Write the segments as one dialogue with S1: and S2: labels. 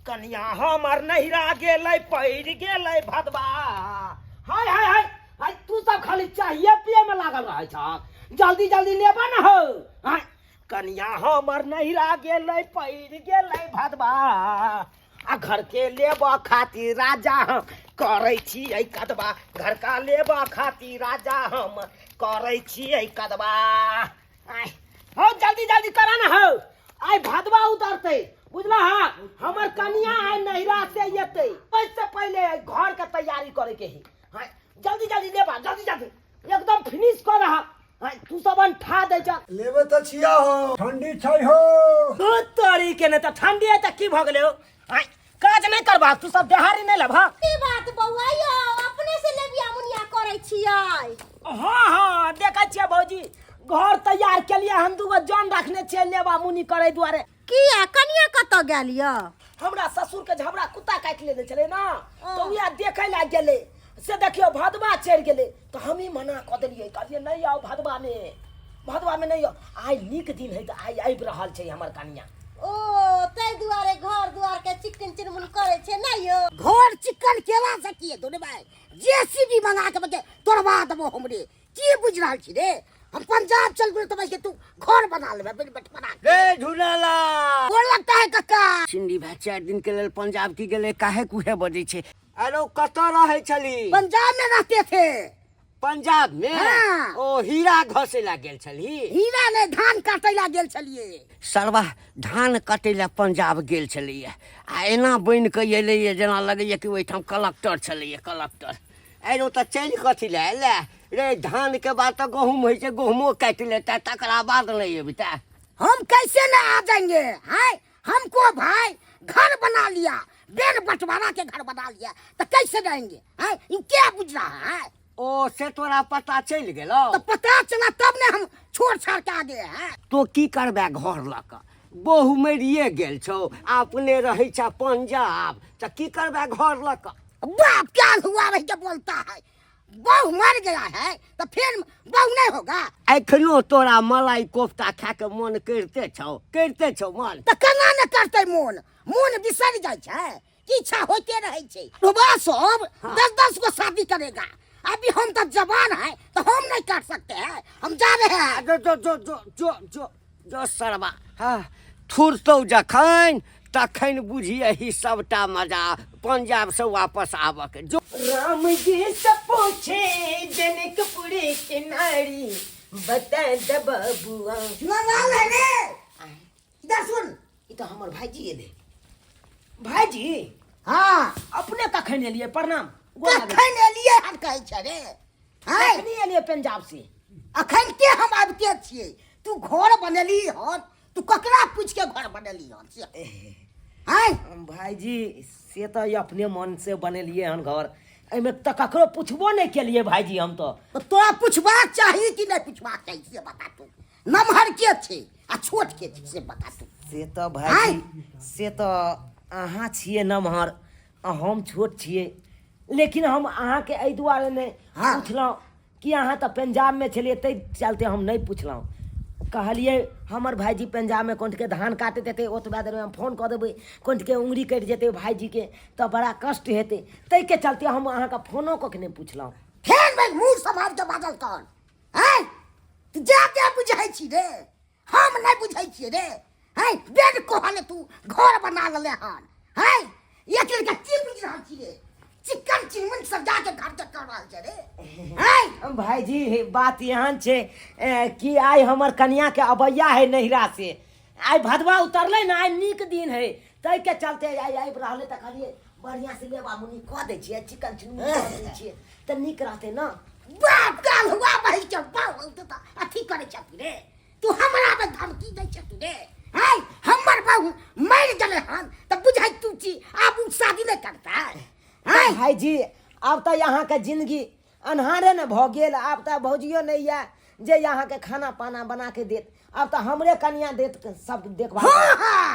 S1: कनिया हमर नहिरा गेलै पड़ि गेलै भदवा। हाय हाय हाय हाय, तू सब खाली चाहिए पिए में लागल रहै छह, जल्दी जल्दी लेबा न हो। हाय, कनिया हमर नहिरा गेलै पड़ि गेलै भदवा, आ घर के लेबऽ खातिर राजा हम करै छियै कदबा, घर का लेबऽ खातिर राजा हम करै छियै कदबा। आय हो, जल्दी जल्दी करा ना हो, आइ भदवा उतरतै, बुझला? हाँ, हमर कनिया आइ नैहरा से एतै, ओहिसँ पहिले घर के तैयारी करे के ही। हाँ, जल्दी जल्दी लेबा, जल्दी जल्दी एकदम फिनिश कर रहा। हाँ, तू सब अंठा दै छ।
S2: लेबे तऽ छिया हो, ठंडी छै हो।
S1: बहुत तोरी के ने तऽ ठंडी है तऽ की भऽ गेलै हो? आँय, काज नहि करबा तू सब, देहारी नहि लेबा?
S3: की बात बौआ यौ, अपने से लेबिया मुनिया करै छियै?
S1: हाँ हाँ, देखै छियै भौजी, घर तैयार केलियै हम, दूगो जन रखने छियै लेबा मुनी करै दुआरे।
S3: किया, कनिया कतऽ गेल यऽ?
S1: हमरा ससुर के झबरा कुत्ता काटि लेने छलै ना, तऽ उएह देखै लए गेलै, से देखियौ भदवा चढ़ि गेलै, तऽ हमही मना कऽ देलियै, कहलियै नहि आउ भदवामे, भदवामे नहि आउ। आइ नीक दिन है तऽ आइ आबि रहल छै हमर कनिया।
S3: ओ ताहि दुआरे घर दुआर के चिकन चिनमुन करै छै ना यौ?
S4: घर चिकन केला से की हेतौ रे भाई? जेसीबी मंगा के बके तोड़वा देबो हमरे। की बुझि रहल छी रे? हम पंजाब चल गेल तऽ तू घर बना लेबे बड़ बना के।
S5: रे झूलाला
S4: गोर लगता है कक्का।
S5: सिंधी भाई 4 दिन के लेल पंजाब की गेलै, काहे कुहे बजै छै? अरे कतऽ रहै छली?
S4: पंजाब में रहते थे।
S5: पंजाब में?
S4: हाँ।
S5: ओ हीरा घसे ला गेल छली?
S4: हीरा नहीं, धान काटे ला गेल छलिए।
S5: सरवा धान कटे ला पंजाब गेल छलैया आ एना बनि कऽ एलैया जेना लगैया कि ओहिठाम कलक्टर छलैया, कलक्टर। अरे तऽ चलि कथी लए एलै रे? धान के बाद तऽ गहूम होइ छै, गहूमो काटि लेता तकरा बाद नहि अबिता।
S4: हम कैसे ना आ जाएंगे? हाय, हमको भाई घर बना लिया, बेन बंटवारा के घर बना लिया, तो कैसे जाएंगे? हैं, ये क्या बुझ रहा है?
S5: ओ से तोरा पता चलि गेलौ?
S4: तो पता चला तब ने हम छोड़ छाड़ के आ गए हैं।
S5: तो की करबे घर लऽ कऽ? बहु मरिए गेल छौ, अपने रहै छ पंजाब, तऽ की करबे घर लऽ कऽ?
S4: बाप क्या हुआ रही के बोलता है, बहु मर गया है तो फिर बहु नहीं होगा?
S5: एखनो तोरा मलाई कोफ्ता खा के मन करिते छौ, करिते छौ मन?
S4: तो केना ने करते मोन? मोन बिसरि जाइ छै, इच्छा होते रहे छै। बाबा सब 10-10 गो शादी करेगा, अभी हम तो जवान है तो हम नहीं कर सकते हैं, हम जा रहे हैं।
S5: जो जो जो जो जो जो जो सरवा, हाँ, थुरतौ जखन तखन बुझियही सबटा मजा पंजाब से वापस आबऽ के। जो
S1: राम जी से पूछे जनकपुरी के नारी, बता दे बबुआ।
S4: लाल है रे, इधर सुन।
S1: ई तऽ हमर भाईजी एलै। भाईजी?
S4: हाँ।
S1: अपने कखन एलियै? प्रणाम, गोर लागै छी।
S4: कखन एलियै हम कहै छै रे? हैं?
S1: कखनी एलियै पंजाब से?
S4: अखन के हम आबिते छियै। तू घर बनेली हन, तू ककरा पूछि के घर बनेली हन से? हैं?
S1: भाईजी, से तऽ अपने मन से बनेलियै हन घर, एहिमे तऽ ककरो पुछबो नहि केलियै भाईजी हम तऽ।
S4: तऽ तोरा पुछबाक चाही कि नहि पुछबाक चाही से बता तू। नमहर के छै आ छोट के छै से बता तू।
S1: से तऽ भाईजी, से तऽ अहाँ छियै नमहर आ हम छोट छियै, लेकिन हम अहाँके एहि दुआरे नहि पुछलहुँ कि अहाँ तऽ पंजाबमे छलियै, ताहि चलते हम नहि पुछलहुँ। कहलियै हमर भाईजी पंजाबमे कोण्ठके धान काटैत हेतै, ओतबा देरमे हम फोन कऽ देबै, कोण्ठके उंगरी कटि जेतै भाईजीके तऽ बड़ा कष्ट हेतै, ताहिके चलते हम अहाँके फोनो कऽ के नहि पुछलहुँ।
S4: फेर भाई मुँह सम्हारि के बाजल कर। हैं, तू जा के बुझै छी रे, हम नहि बुझै छियै रे। हैं, बेड कहल तू घर बना लेले हन। हैं, एक लड़का की बुझि रहल छी रे? चिकन चिनमुन सजा के घर के कर रहल छै रे। हैं
S1: भाईजी, बात एहन छै कि आइ हमर कनिया के अबैया है नैहरा से, आइ भदवा उतरलै ने, आइ नीक दिन है, ताहिके चलते आइ आबि रहलै, तऽ कहलियै बढ़िआँ से लेबा मुनी कऽ दै छियै, चिकन चिनमुन कऽ दै छियै तऽ नीक रहतै ने।
S4: बाप काल हुआ बही के बाप तो अथी करै छ तू रे, तू हमरा पे धमकी दै छ तू रे? हैं, हमर बहू मरि गेलै हन तऽ बुझै तू छी आब उ शादी नहि करतै? हैं
S1: भाईजी, आब तऽ अहाँके जिंदगी अन्हारे ने भऽ गेल, आब तऽ भौजियो नहि यऽ जे अहाँके खाना पाना बना के देत, आब तऽ हमरे कनिया देत सब देखभाल।
S4: हाँ हाँ,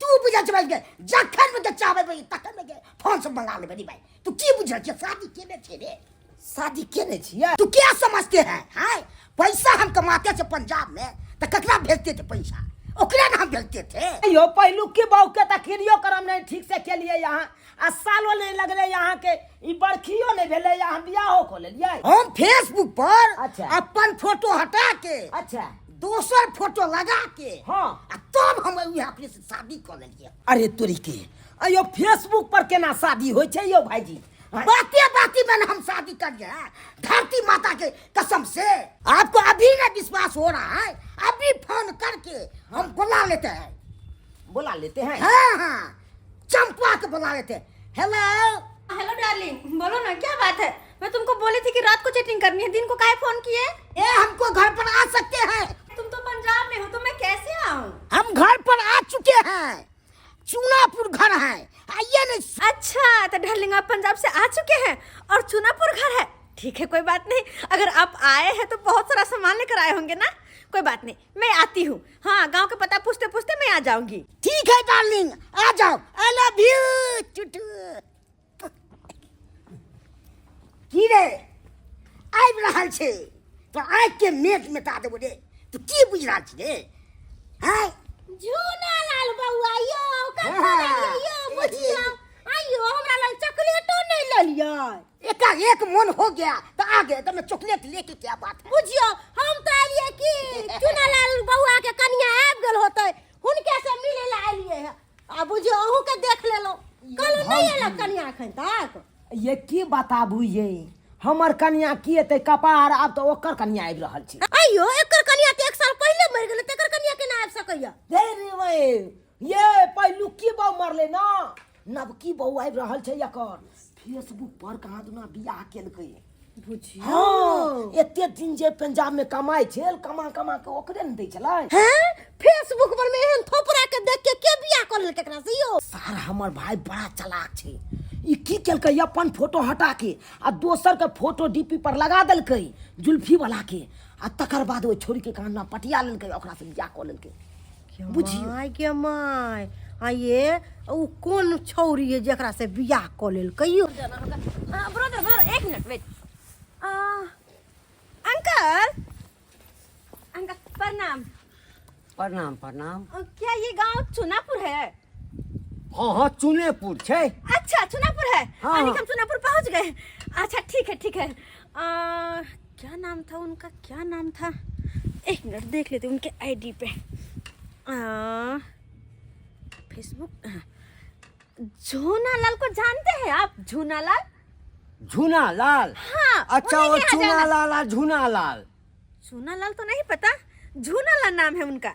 S4: तू बुझै छ भाई, जखन में के चाहबै भाई तखन में के फोन से मंगा लेबै रे भाई। तू की बुझै छ शादी केने छै रे?
S1: शादी केने छियै?
S4: तू क्या समझते हैं? हैं, पैसा हम कमाते छे पंजाब में तऽ ककरा भेजते थे पैसा? ओकरे ना हम भेजते थे।
S1: यो पहिलुकी बहू के तऽ क्रियो करम नहीं ठीक से केलिए यहाँ, आ सालो नहीं लगले यहाँ के, ई बरखियो नहीं भेले यहाँ, बियाहो को लेलिए।
S4: हम फेसबुक पर
S1: अच्छा।
S4: अपन फोटो हटा के
S1: अच्छा
S4: दोसर फोटो लगा के
S1: हाँ।
S4: आ तब हम उहे अपने से शादी कऽ लेलिए।
S1: अरे तोरी के, अयो फेसबुक पर केना शादी होइ छै यो भाईजी?
S4: बाते बाती में हम शादी कर गए, धरती माता के कसम से। आपको अभी ना विश्वास हो रहा है, अभी फोन करके हम बुला लेते हैं।
S1: बुला लेते हैं?
S4: हाँ हाँ, चंपा के बुला लेते हैं। हेलो
S3: हेलो डार्लिंग, बोलो ना क्या बात है? मैं तुमको बोली थी कि रात को चैटिंग करनी है, दिन को काहे फोन किए?
S4: ए हमको घर पर आ सकते हैं।
S3: तुम तो पंजाब में हो, तो मैं कैसे आऊँ?
S4: हम घर पर आ चुके हैं, चूनापुर घर है, आइए ना।
S3: अच्छा तो डार्लिंग आप पंजाब से आ चुके हैं और चूनापुर घर है, ठीक है कोई बात नहीं। अगर आप आए हैं तो बहुत सारा सामान लेकर आए होंगे ना, कोई बात नहीं मैं आती हूँ। हाँ गांव का पता पूछते पूछते मैं आ जाऊंगी।
S4: ठीक है डार्लिंग आ जाओ, I love you टुटू। की रे आबि रहल छै तो आँखि के मेट मिटा देबो रे, तू की बुझि रहल छी रे? हैं
S3: झूना लाल बउआ यो कखन
S4: हाँ।
S3: एलियै यो बुझिया आइयो हमरा लग चॉकलेटो नहीं लेलियै।
S4: एका एक मन हो गया तो आ गए, तो मैं चॉकलेट लेके क्या बात है?
S3: बुझियो हम तो एलियै कि चूना लाल बउआ के कनिया आबि गेल होतै, हुनके से मिले ला एलियै है। आ बुझियो अहूँ के देख लेलहुँ, कहलहुँ नहीं एलक कनिया एखन तक।
S1: ये की बताबू, ये हमर कनिया की एतै कपार, आब तऽ ओकर कनिया आबि रहल छै।
S3: आइयो एकर कनिया तऽ 1 साल पहिले मरि गेलै, तेकर कनिया केना आबि सकैया?
S1: रे रे वे, ये पहिलुकी बहू मरले ना, नवकी बहू आबि रहल छै एकर। फेसबुक पर कहाँ दुना बियाह केलकै।
S3: बुझियो
S1: हाँ, एते दिन जे पंजाब में कमाइ छल, कमा कमा के ओकरे ने दै छलै।
S3: हैं फेसबुक पर में एहन थोपरा के देख के के बियाह कर लेलकै एकरा से यो?
S1: सार हमर भाई बड़ा चालाक छै, ई की केलकै अपन फोटो हटा के आ दोसर के फोटो डीपी पर लगा देलकै जुल्फी वाला के, आ तकर बाद ओहि छोरी के कान पटिया लेलकै, ओकरा से बियाह कऽ लेलकै। बुझियो।
S3: My गे my, आ ये उ कोन छौरी है जेकरा से बियाह कऽ लेलकै यो? ब्रदर ब्रदर एक मिनट वेट। अंकल अंकल प्रणाम।
S5: प्रणाम प्रणाम।
S3: क्या ये गांव चुनापुर है?
S5: हाँ हाँ चुनेपुर छै।
S3: अच्छा चुनापुर है।
S5: हाँ,
S3: यानी
S5: हाँ।
S3: हम चुनापुर पहुंच गए। अच्छा ठीक है ठीक है। क्या नाम था उनका, क्या नाम था, एक मिनट देख लेते उनके आईडी पे। फेसबुक झूनालाल को जानते हैं आप? झूनालाल?
S5: झूनालाल?
S3: हाँ,
S5: अच्छा
S3: उन्हीं
S5: वो
S3: के यहाँ जाना।
S5: चूनालाल आ झूनालाल।
S3: झूनालाल तो नहीं पता, झूनालाल नाम है उनका।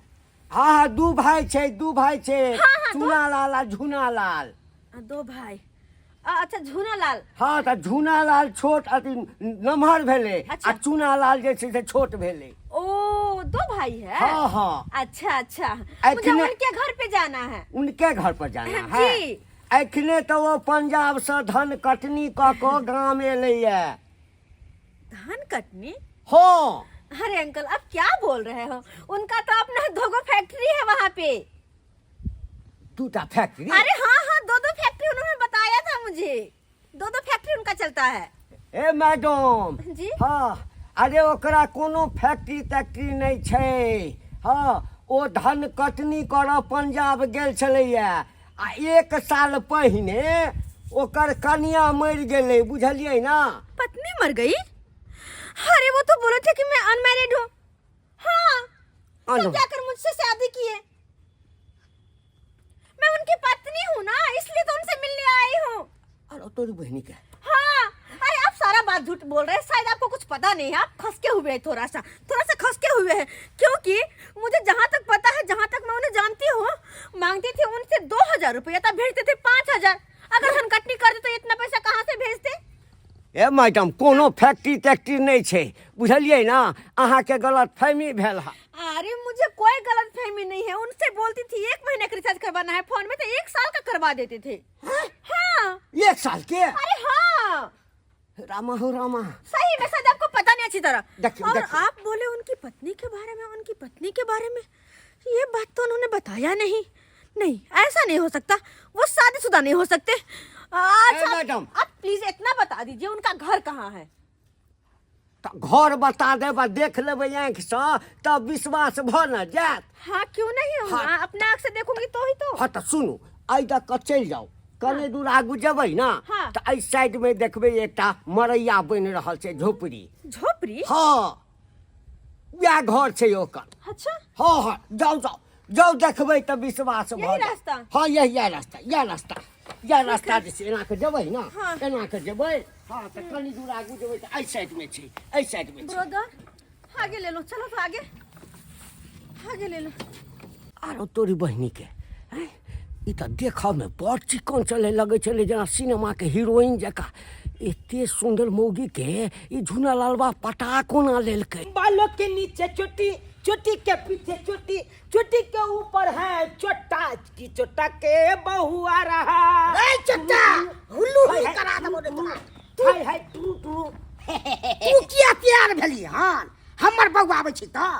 S5: हाँ हाँ दू भाई छै, दू भाई छै।
S3: हाँ, हाँ, दू-
S5: चूनालाल आ झूनालाल।
S3: दो भाई। अच्छा झूनालाल।
S5: हाँ तऽ झूनालाल छोट अथी नमहर भेलै।
S3: अच्छा।
S5: आ चूनालाल जे छै से छोट भेलै।
S3: ओ दो भाई है।
S5: हाँ हाँ।
S3: अच्छा अच्छा, मुझे
S5: एखने-
S3: उनके घर पे जाना है।
S5: उनके घर पर जाना है।
S3: जी।
S5: एखने तऽ ओ पंजाब से धन कटनी कऽ कऽ गाम एलैया।
S3: धान कटनी?
S5: हाँ।
S3: अरे अंकल आप क्या बोल रहे हो, उनका तो अपना दो फैक्ट्री है वहाँ पे।
S5: दूटा फैक्ट्री?
S3: अरे हाँ हाँ दो दो फैक्ट्री उन्होंने बताया था मुझे, दो दो फैक्ट्री उनका चलता है।
S5: ए मैडम
S3: जी?
S5: हाँ, अरे ओकरा कोनो फैक्ट्री तैक्ट्री नहीं छै। हाँ ओ धन कटनी करऽ पंजाब गेल छलैया आ 1 साल पहिने ओकर कनिया मरि गेलै, बुझलियै ना?
S3: पत्नी मर गई? अरे वो तो बोले थे कि मैं अनमैरिड हूँ। हाँ, तब जाकर मुझसे शादी किए। मैं उनकी पत्नी हूँ ना, इसलिए तो उनसे मिलने आई हूँ।
S5: अरे तोरी बहनी के।
S3: हाँ, अरे आप सारा बात झूठ बोल रहे हैं, शायद आपको कुछ पता नहीं है। आप खसके हुए हैं, थोड़ा सा खसके हुए हैं, क्योंकि मुझे जहाँ तक पता है, जहाँ तक मैं उन्हें जानती हूँ, मांगती थी उनसे 2000 रुपया, तब भेजते थे 5000। अगर धन कटनी करते तो इतना पैसा कहाँ से भेजते?
S5: ए मैडम कोनो फैक्ट्री तैक्ट्री नहीं छै, बुझलियै ना? अहाँके गलत फहमी भेल है।
S3: अरे मुझे कोई गलत फहमी नहीं है, उनसे बोलती थी 1 महीने का रिचार्ज करवाना है फोन में, तो 1 साल का करवा देते थे। हाँ?
S5: 1 साल के?
S3: अरे हाँ।
S5: रामा हो रामा।
S3: सही में शायद आपको पता नहीं अच्छी तरह।
S5: देखियो,
S3: और
S5: देखियो।
S3: आप बोले उनकी पत्नी के बारे में, उनकी पत्नी के बारे में ये बात तो उन्होंने बताया नहीं। नहीं ऐसा नहीं हो सकता, वो शादीशुदा नहीं हो सकते। अच्छा,
S5: मैडम।
S3: आप प्लीज इतना बता दीजिए उनका घर कहाँ है?
S5: तऽ घर बता देब आ देख लेबै आँखिसँ तब विश्वास भऽ ने जायत।
S3: हाँ क्यों नहीं होगा?
S5: हाँ।
S3: अपने आँख से देखूंगी तो ही तो।
S5: हँ तऽ सुनू, एहि दऽ कऽ चलि जाउ, कने दूर आगू जेबै ने
S3: हाँ।
S5: तऽ एहि साइडमे देखबै एकटा मरैया बनि रहल छै, झोपड़ी।
S3: झोपड़ी?
S5: हँ, वएह घर छै ओकर।
S3: अच्छा।
S5: हँ हँ, जाउ जाउ जाउ, देखबै तऽ विश्वास भऽ
S3: यही
S5: जायत।
S3: रास्ता?
S5: हँ, यही यह रास्ता, यह रास्ता, यह रास्ता जे छै, एना कऽ जेबै ने।
S3: हाँ।
S5: एना कऽ जेबै, हँ, तऽ कनि दूर आगू जेबै तऽ एहि साइडमे छै, एहि साइडमे छै।
S3: ब्रदर आगे ले लो, चलो तो आगे, आगे ले लो।
S5: आरो तोरी बहिनीके आँय, ई तऽ देखऽमे बड़ चिकन चलै लगै छलै जेना सिनेमाके हीरोइन जकाँ। एते सुन्दर मौगीके ई झुना लालबा पटा कोना लेलकै?
S1: बालों के नीचे चोटी, चोटी के पीछे चोटी, चोटी के ऊपर है चोटा की चोटा के बहु आ रहा।
S4: ए चोटा, हुल्लू हुल्लू करा देबो रे तोरा।
S1: हाय हाय टू टू।
S4: तू किया तैयार भेली हन? हमर बौआ आबै छै तऽ।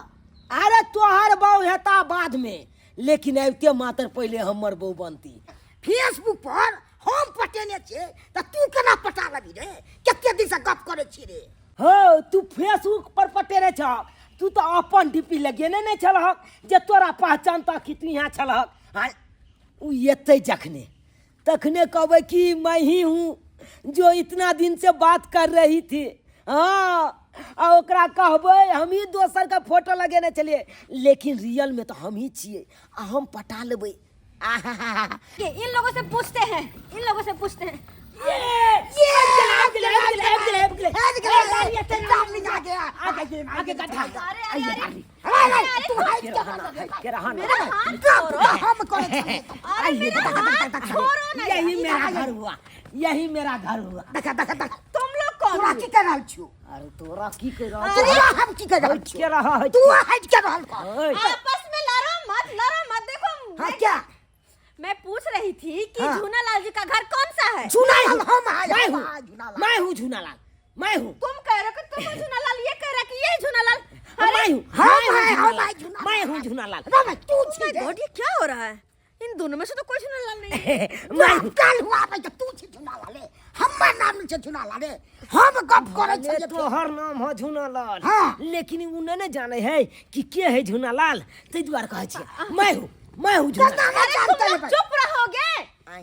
S1: अरे तोहर बहू हेता बाद में, लेकिन अबिते मात्र पहिले हमर बहू बनती।
S4: फेसबुक पर हम पटेने छियै तऽ तू केना पटा लेबही रे? कते दिन से गप करै छी रे?
S1: हो, तू फेसबुक पर पटेने छह, तू तऽ अपन डीपी लगेने नहि छलहक जे तोरा पहचानता कि तू यहाँ छलहक। हाँ, उ एतै जखने तखने कहबै कि मैं ही हूँ जो इतना दिन से बात कर रही थी। हाँ, आ ओकरा कहबै हम ही दोसरके फोटो लगेने छलियै, लेकिन रियल में तऽ हम ही छियै आ हम पटा लेबै। आहा।
S3: ये इन लोगों से पूछते हैं, इन लोगों से पूछते हैं।
S1: ये ये आबि गेलै, आबि गेलै, आबि गेलै, आबि गेलै।
S4: आबि गेलै, आबि गेलै, आगे आगे
S1: आगे गड्ढा।
S3: अरे अरे अरे,
S4: अरे तू हाइट के
S1: के रहा ना।
S3: मेरा हाथ
S4: गप
S3: छोड़ो।
S4: तऽ हम करै छियै।
S3: अरे मेरा हाथ छोड़ो ना।
S1: यही मेरा घर हुआ, यही मेरा घर हुआ।
S4: देख देख देख।
S3: तुम लोग कौन
S4: तोरा
S3: हो?
S4: की कर रहल छियौ?
S1: अरे तोरा की कह रहा?
S4: तोरा हम की कर रहल छियौ?
S1: के रहा है?
S4: तू हटि के रहल कर।
S1: ओए,
S3: आपस में लड़ो मत, लड़ो मत। देखो
S4: हाँ
S3: मैं,
S4: क्या
S3: मैं पूछ रही थी कि
S4: हाँ।
S3: झूनालाल जी का घर कौन सा है?
S4: झूनालाल हम है,
S1: मैं
S4: हम
S1: हूँ,
S4: है झूनालाल।
S1: मैं हूँ झूनालाल, मैं हूँ।
S3: तुम कह रहे हो कि तुम हो झूनालाल, ये कह रहा कि ये झूनालाल। अरे
S1: मैं हूँ,
S4: हम
S1: मैं
S4: है,
S1: हूँ
S4: हम है
S1: झूनालाल,
S4: झूनालाल।
S1: मैं हूँ झूनालाल।
S4: ना, ना, तू
S3: Oh
S4: छी
S3: my
S4: रे।
S3: God, ये क्या हो रहा है? इन दोनों में से तो कोई झूनालाल नहीं है।
S1: मैं हूँ।
S4: काल हुआ भाई तू छी झूनालाल रे, हमर नाम नहि छै झूनालाल रे। हम गप करै
S1: अरे
S4: छियै।
S1: तोहर नाम है झूनालाल।
S4: हाँ।
S1: लेकिन उ नहीं ने जाने है कि के है झूनालाल, ताहि दुआरे कहै छियै मैं हूँ, मैं हूँ झूनालाल।
S4: ना
S3: अरे
S4: जानते
S3: तुम
S4: है
S3: लोग
S4: भाई।
S3: चुप रहोगे?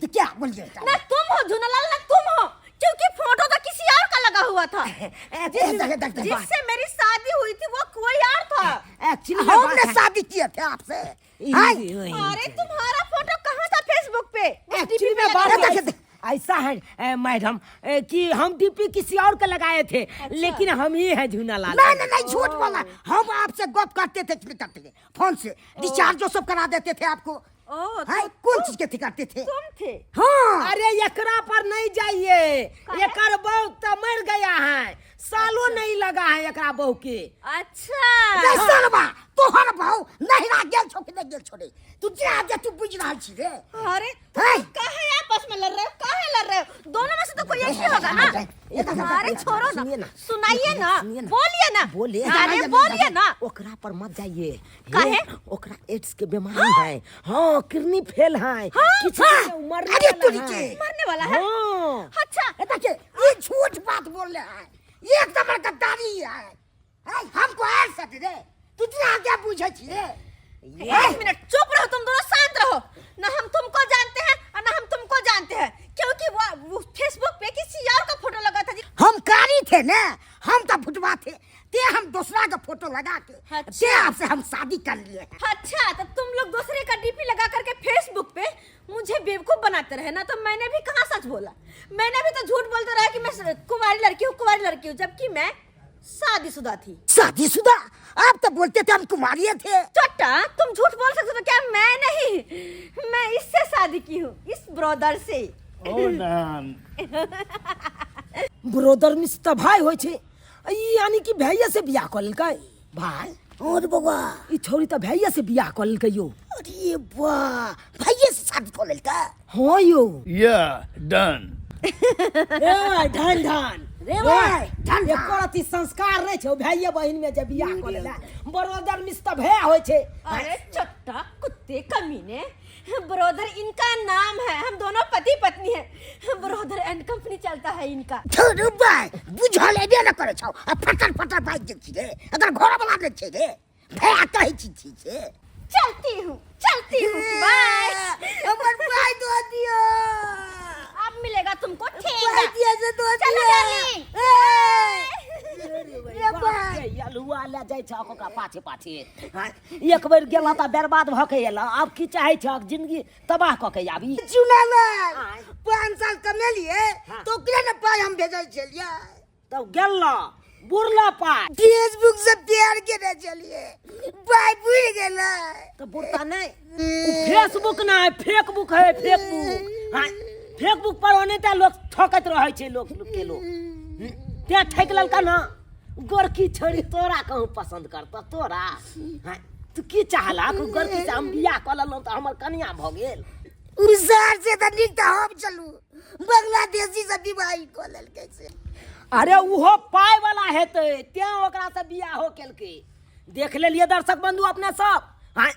S4: तो क्या बोलिए?
S3: ना तुम हो झूनालाल ना तुम हो, क्योंकि फोटो तो किसी और का लगा हुआ था।
S4: देख, देख, देख, देख।
S3: जिससे मेरी शादी हुई थी वो कोई और था।
S1: एक्चुअली
S4: हमने शादी किए थे आपसे। हाय।
S3: अरे तुम्हारा फोटो कहाँ था फेसबुक पे? उस
S1: एक्चुअली
S3: DP पे
S1: में
S3: लगा
S1: बात
S3: हुआ
S4: देख, देख।
S1: ऐसा है मैडम कि हम डीपी किसी और का लगाए थे।
S3: अच्छा।
S1: लेकिन हम ही है झूनालाल।
S4: नहीं नहीं नहीं, झूठ बोला। हम आपसे गप करते थे, करते थे फोन से, रिचार्ज सब करा देते थे आपको।
S3: ओ,
S4: हाय,
S3: तो
S4: कौन चीज के थी करते थे?
S3: तुम थे?
S4: हाँ।
S1: अरे एकरा पर नहीं जाइए, एकर बहू तो मर गया है, सालों नहीं लगा है एकरा बहू के।
S3: अच्छा।
S4: रे सरवा, तोहर बहू नहिरा गेल छौ कि नहि गेल छौ रे? तू जा जे तू बुझि रहल छी रे।
S3: अरे
S4: हे।
S3: काहे आपस में लड़ रहे हो, काहे लड़ रहे हो? दोनों में से तो कोई एक ही होगा ना। अरे छोड़ो
S1: सुनिए
S3: ना,
S1: ना।
S3: सुनाइए ना,
S1: सुनिए ना।
S3: बोलिए ना,
S1: बोले।
S3: अरे बोलिए ना।
S1: ओकरा पर मत जाइए।
S3: काहे?
S1: ओकरा एड्स के बीमारी है, हाँ, किडनी फेल है।
S3: हाँ,
S1: किसी
S4: हाँ।
S1: दिन उ मरने
S4: अरे
S1: वाला
S4: तुरी
S1: है।
S4: के।
S3: मरने वाला है?
S1: हाँ।
S3: अच्छा।
S4: ए देखिए, ये झूठ बात बोल रहे हैं, ये एकदम गद्दारी है। है, हमको आयल सट रे, तू जा क्या बुझे छी रे?
S3: एक मिनट चुप रहो तुम दोनों, शांत रहो। ना हम तुमको जानते हैं और ना हम तुमको जानते हैं, क्योंकि वो फेसबुक पे किसी और का फोटो लगा था जी।
S4: हम कारी थे ना, हम तो भुटवा थे, ते हम दूसरा का फोटो लगा के
S3: अच्छा।
S4: ते आपसे हम शादी कर लिए हैं।
S3: अच्छा, तो तुम लोग दूसरे का डीपी लगा करके फेसबुक पे मुझे बेवकूफ बनाते रहे ना, तो मैंने भी कहाँ सच बोला? मैंने भी तो झूठ बोलते रहा कि मैं कुंवारी लड़की हूँ, कुंवारी लड़की हूँ, जबकि मैं शादीशुदा थी।
S4: शादीशुदा? आप तो बोलते थे हम कुमारिये थे।
S3: चट्टा, तुम झूठ बोल सकते हो तो क्या मैं नहीं? मैं इससे शादी की हूँ, इस ब्रदर से।
S6: ओ नान।
S1: ब्रदर मिस तऽ भाय होइ छै, ई यानी कि भैया से बियाह कऽ लेलकै।
S4: भाय? और बउआ,
S1: ई छौरी तऽ भैया से बियाह कऽ लेलकै यौ।
S4: अरे वाह, भैया से शादी कऽ लेलकै?
S1: हाँ यौ।
S6: या डन।
S1: ए ढन ढन
S4: रे भाय, ढन ढन।
S1: एको रति संस्कार नहि छौ भैया बहिन में जे बियाह कऽ लेला। ब्रदर मिस तऽ भैया होइ छै।
S3: अरे चट्टा कुत्ते कमीने, ब्रदर इनका नाम है, हम दोनों पति पत्नी हैं, ब्रदर एंड कंपनी चलता है इनका।
S4: धुरु बाय, बुझल एबे न करै छौ आ फटर फटर बाजि दै छी रे। अगर घर बना दै छै रे, भैया कहै छी छी से।
S3: चलती हूँ, चलती हूँ, बाय।
S4: हमर पाइ दऽ दियौ।
S3: अब मिलेगा तुमको ठेंगा।
S4: पाइ दिअ से दऽ
S3: चलो
S4: दिअ।
S3: डार्लिंग।
S4: ए, रे बाय।
S1: अलुआ लए जाइ छह ओकरा पाछे पाछे। हाँ, एक बेर गेलह तऽ बर्बाद भऽ के एलह, आब की चाहै छह जिंदगी तबाह कऽ के आबी?
S4: चुनालाल, 5 साल कमेलिए तो ओकरे ने पाइ हम भेजै छलियै।
S1: तब गेलह बुरला पाइ।
S4: फेसबुक से प्यार केने छलियै, पाइ बुड़ि गेलै।
S1: तऽ बुरता नहि, फेसबुक ना है, फेकबुक है, फेकबुक। हाँ, फेसबुक पर ओनाहिते लोक ठकैत रहै छै लोक के लोक। तें ठकि लेलका ना गोरकी छोड़ी। तोरा कहूँ पसंद करतऽ तोरा? हाँ, तू की चाहलक? ओ गोरकी से हम बियाह कऽ लेलहुँ तऽ हमर कनिया भऽ गेल।
S4: उसार से तऽ नीक तऽ हम चलू बांग्लादेशी से विवाह कऽ लेलकै से।
S1: अरे, उहो पाइ वाला हेतै, तें ओकरा से बियाहो केलकै। देख लेलियै दर्शक बंधु अपने सब। हाँ,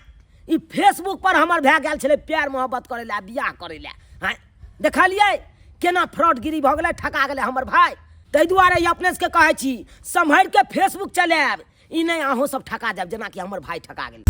S1: ई फेसबुक पर हमर भए गेल छलै प्यार मोहब्बत करै लए, बियाह करै लए। हाँ, देखलियै केना फ्रॉडगिरी भऽ गेलै, ठका गेलै हमर भाय। ताहि दुआरे ई अपने सबके कहै छी, सम्हरि के फेसबुक चलायब, ई नहि अहूँ सब ठका जायब जेनाकि हमर भाय ठका गेल।